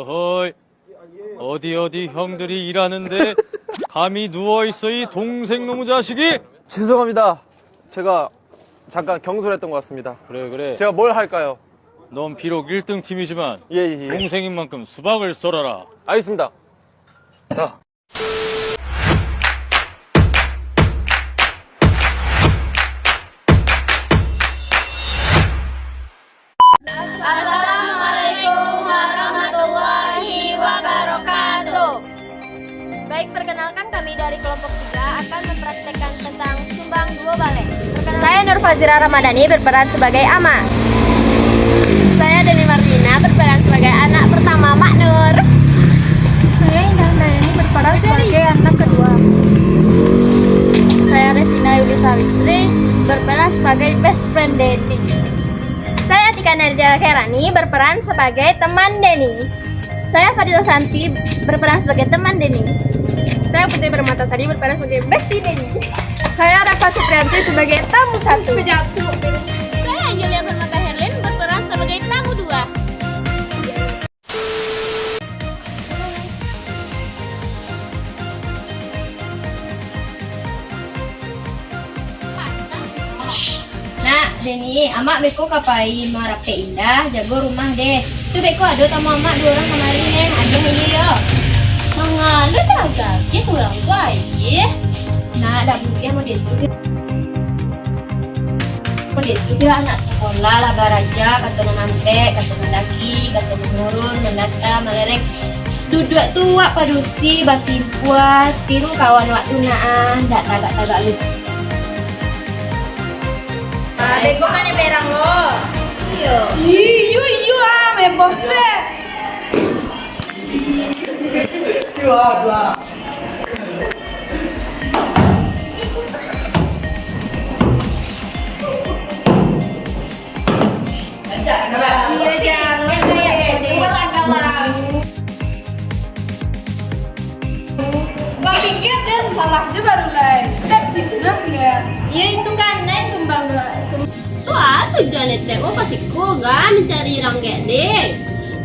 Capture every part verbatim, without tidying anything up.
어이, 어디 어디 형들이 일하는데 감히 누워있어, 이 동생 놈의 자식이? 죄송합니다. 제가 잠깐 경솔했던 것 같습니다. 그래, 그래. 제가 뭘 할까요? 넌 비록 일 등 팀이지만 예, 예, 예. 동생인 만큼 수박을 썰어라. 알겠습니다. 자. Assalamualaikum warahmatullahi wabarakatuh. Baik, perkenalkan, kami dari kelompok tiga akan mempraktekkan tentang sumbang duo baleh. Perkenalkan, saya Nur Fazira Ramadhani berperan sebagai ama. Saya Deni Martina berperan sebagai anak pertama Mak Nur. Saya Indah Dayani berperan sebagai anak kedua. Saya Revina Yuli Sawitri berperan sebagai best friend Deni. Saya Tika Nadia Khairani berperan sebagai teman Deni. Saya Fadila Santi berperan sebagai teman Deni. Saya Putri Permatasari berperan sebagai bestie Deni. Saya Rafa Suprianti sebagai tamu satu. Saya Angelia Permata Herlin berperan sebagai tamu dua. Nak, Deni, amak beko ka pai marapek Indah, jago rumah deh. Tu beko ado tamu amak duo urang kamari neh, agiah aia yo. Mangalo tagak agiah urang tu aia? Nak, dak buliah model tu. Model tu dah anak sakolah lah baraja, kato nan ampek, kato nan daki, kato nan nurun, nan data, malereng. Duduak tu wak padusi, basimpua, tiru kawan wak tu nak ah, dak tagak-tagak lu. Ah, beko kan berang lo. Iyo. Iyo, iyo ah, mebos eh. Iyo ah, dua. Bapikir den salah jo baru lai. Dak fitnah den. Iyo itu kan, nai sumbang dua. Tu ah, tujuan etek ko ka siko ga mancari ranggek deh.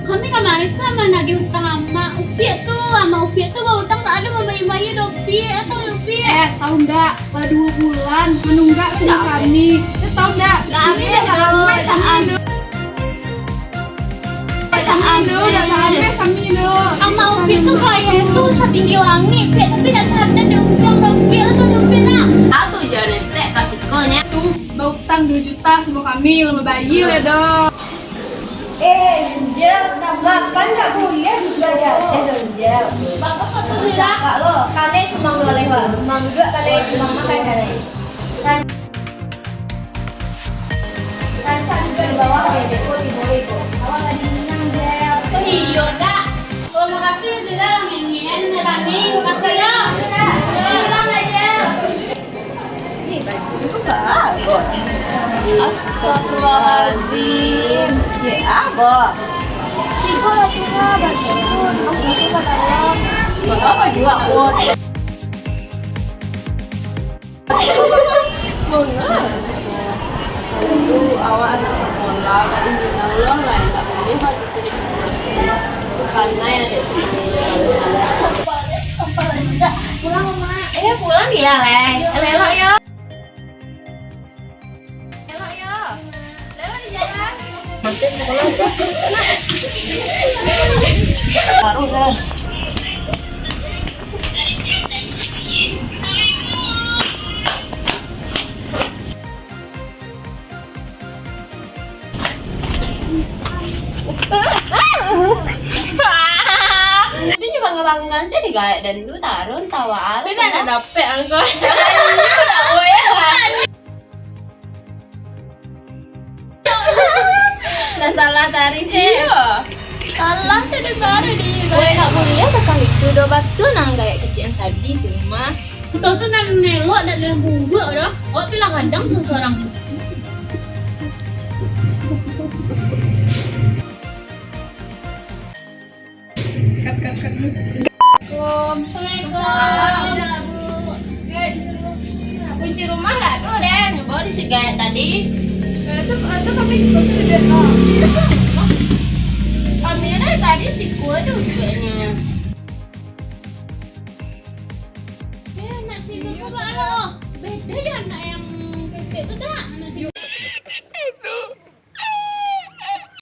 Kami kamari tu managih utang amak. Upiak tu, amak Upiak tu bautang dak ado mambayia-bayia doh, Piak. Tahu Upiak? Eh, tahu ndak? Lah duo bulan manunggak samo kami. Ndak. Tahu ndak? Ndak. Ini dah ndak ameh kami doh. Ndak ameh kami doh. Amak Upiak tu gaya tu satinggi langik, Piak, tapi dak sadar dek utang doh, Piak. Tahu dek Upiak nak. Satu je netek ka siko nyo. Tu bautang duo juta samo kami, lah mambayia lah doh. Eh, Jel, makan dak buliah dibayar. Eh, Jel. Cakak lo, kanai sumang dua lewat. Sumang duduak kanai, sumang makan kanai. Kan-, rancak duduak di bawah, ya, deko, di bawah, deko. Awak lagi minang, Jel. Oh, iyo, dak. Oh, makasih, Jel, lah, main-main, Jel, ni. Makasih, yo. Pulang aja. Astagfirullahaladzim. Ya, abah. Cigo lah tu lah, baju tu. Masuk-masuk ke dalam. Buat apa juga, Bos? Bangat. Itu awak anak sekolah, kat ini ulun lah, tak boleh baju tu di. Pandai adik sini. Pulang, Mak. Eh, pulang dia, Leng. Elok-elok, yo. Elok, yo. Lewat di jalan. Masih sekolah, Mak. Baru, Leng. Itu nyo bangga-banggaan sih digaek dan tu tarun tawa arah. Tapi dak dapek angko. Dak boleh. Dah salah tarik sih. Iyo. Salah sih dari baru di. Woi, nak mulia kakak itu dua batu nang gaek kecil tadi tu mah. Kau tu nan nelok dak dalam bungkuk dah. Kau tu lah kadang tu seorang. Kat, kat, kat. Assalamualaikum. Waalaikumsalam. Kunci rumah dak tu, Den? Bawa di sigaek tadi. Eh, tu, tu kami suka sudah, Kak. Kami ada Tadi siko duduknyo. Eh, anak siko ko baa lo? Beda jo anak yang ketek tu, dak?